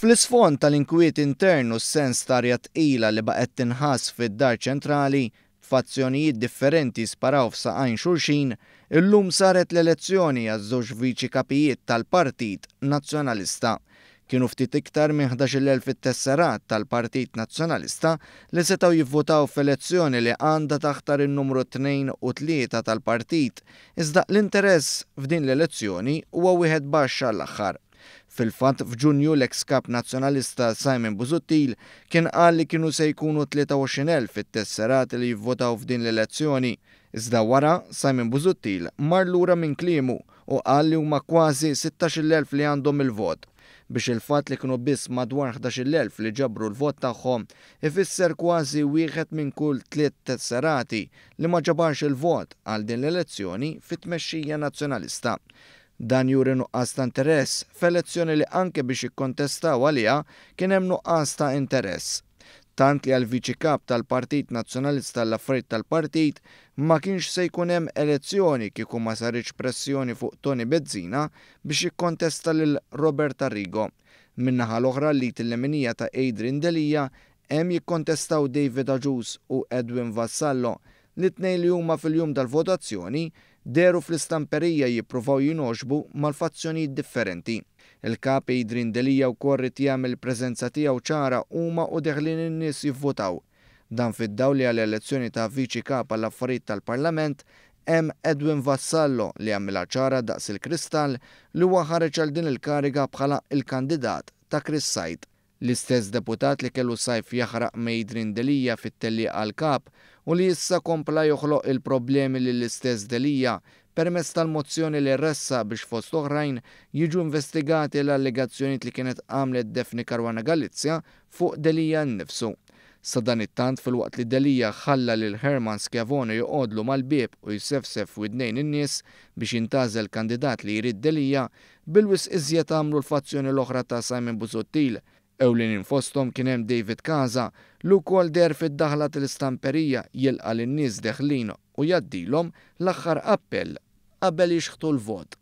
Fl-isfond tal-inkwiet intern u s-sens ta' arja tqila li baqgħet tinħass fid-Dar Ċentrali, b'fazzjonijiet differenti jisparaw f'saqajn xulxin, illum saret l-elezzjoni għaż-żewġ Viċi Kapijiet tal-Partit Nazzjonalista. Kienu ftit iktar minn 11,000 it-tesserat tal-Partit Nazzjonalista li setgħu jivvutaw f'elezzjoni li għandha taħtar in-numru tnejn u tlieta tal-partit, iżda l-interess f'din l-elezzjoni huwa wieħed baxx għall-aħħar. Fil-fatt, f'Ġunju l-eks Kap Nazzjonalista Simon Busuttil kien qal li kienu se jkunu 23,000 it-tesserati li jivvotaw f'din l-elezzjoni. Iżda wara, Simon Busuttil mar lura minn kliemu u qal li huma kważi 16,000 li għandhom il-vot. Biex il-fatt li kienu biss madwar 11,000 li ġabru l-vot tagħhom ifisser kważi wieħed minn kull tliet tesserati li ma ġabarx il-vot għal din l-elezzjoni fit-tmexxija Nazzjonalista. Dan juri nuqqas ta' interess f'elezzjoni li anke biex jikkontestaw għaliha kien hemm nuqqas ta' interess. Tant li għall-Viċi Kap tal-Partit Nazzjonalista għall-Affarijiet tal-Partit ma kienx se jkun hemm elezzjoni kieku ma saritx pressjoni fuq Toni Bezzina biex jikkontesta lil Robert Arrigo. Min-naħa l-oħra l-id il-leminija ta' Adrian Delia hemm jikkontestaw David Agius u Edwin Vassallo li t-tnejn li huma fil-jum tal-votazzjoni dehru fl-istamperija jippruvaw jingħoġbu mal-fazzjonijiet differenti. Il-Kap Adrian Delia wkoll ried jagħmel il-preżenza tiegħu ċara huma u deħlin in-nies jivvutaw. Dan fid-dawl li għall-elezzjoni ta' Viċi Kap għall-Affarijiet tal-Parlament hemm Edwin Vassallo li għamilha ċara daqs il-kristall li huwa ħareġ għal din il-kariga bħala l-kandidat ta' Chris Said. L-istess deputat li kellu sajf jaħraq ma' Adrian Delia fit-tellieqa għall-Kap u li issa kompla joħloq il-problemi lill-istess Delia permezz tal-mozzjoni li ressaq biex fost oħrajn jiġu investigati l-allegazzjonijiet li kienet għamlet Daphne Caruana Galizia fuq Delia nnifsu. Sadanittant filwaqt li Delia ħalla lil Hermann Schiavone joqgħodlu mal-bieb u jsefsef f'widnejn in-nies biex jintgħażel kandidat li jrid Delia, bil-wisq iżjed għamlu l-fazzjoni l-oħra ta' Simon Busuttil. Ewlenin fosthom kien hemm David Casa li wkoll deher fid-daħla tal-istamperija jilqa' lin-nies deħlin u jgħaddilhom l-aħħar appell qabel jixħtu l-vot.